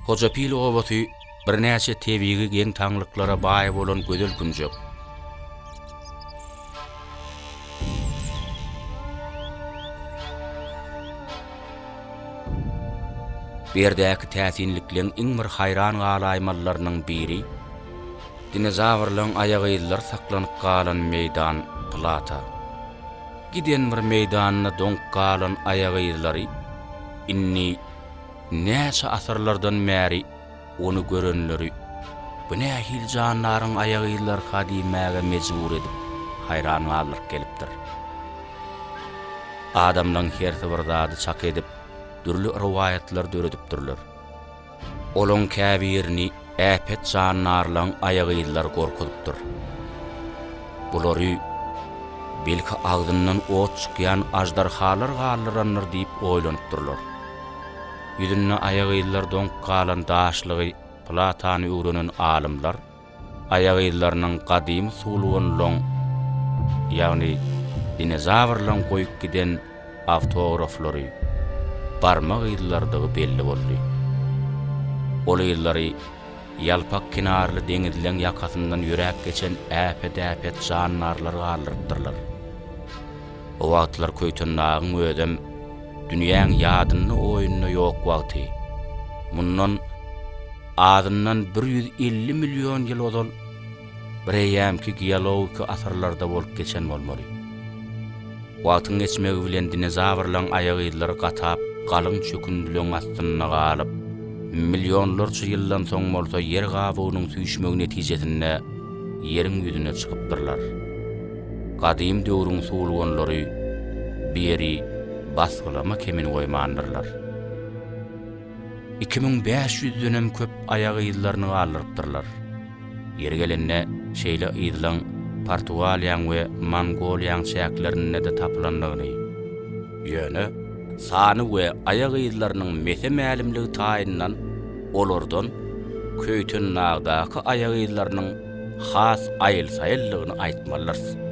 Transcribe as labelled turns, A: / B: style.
A: Hojapil obasy birnäçe tebigy geň-taňlyklara baý bolan gözel künjek. Bu ýerdäki täsinlikleň iň bir haýran galaýmalylarynyň biri, dinozawrlaň aýak yzlary saklanyp galan meýdan, plata. Giden bir meýdanda doňup galan aýak yzlary indi näçe asyrlardan bäri ony görenleri bu nähili jandaryň aýak yzlaryka diýmäge mejbur edip, haýran galdyryp gelipdir. Adamlaň hersi bir zady çak edip, dürli rowaýatlar döredipdirler. Olaň käbirini äpet jandarlaň aýak yzlary gorkuzypdyr. Bulary, belki, agzyndan ot çykýan aždarhalar galdyrandyr diýip oýlanypdyrlar. Ýüzünde aýak yzlary doňup galan daşlygy platany öwrenen alymlar aýak yzlarynyň gadymy suwluganlaň, ýagny dinozawrlaň goýup giden awtograflary, barmak yzlarydygy belli boldy. Ol yzlary ýalpak kenarly deňizleň ýakasyndan ýöräp geçen äpet-äpet jandarlar galdyrypdyrlar. O wagtlar Köýtendagyň özem dünýäň ýadynda-oýunda ýok wagty. Mundan azyndan 150 million ýyl ozal bireýýämki geologiki asyrlarda bolup geçen bolmaly. Wagtyň geçmegi bilen dinozawrlaň aýak yzlary gatap, galyň çökündileň astynda galyp, millionlarça ýyldan soň bolsa ýer gabygynyň süýşmegi netijesinde ýeriň ýüzüne çykypdyrlar. Gadym döwrüň suwulganlary bu ýeri basgylama kemini goýmandyrlar. 2500 ýüzdenem köp aýak yzlaryny galdyrypdyrlar. Ýeri gelende, şeýle yzlaň Portugaliýaň we Mongoliýaň çäklerinde-de tapylandygyny, ýöne sany we aýak yzlarynyň mese-mälimligi taýyndan olardan Köýtendagdaky aýak yzlarynyň has aýyl-saýyldygyny aýtmalydyrys.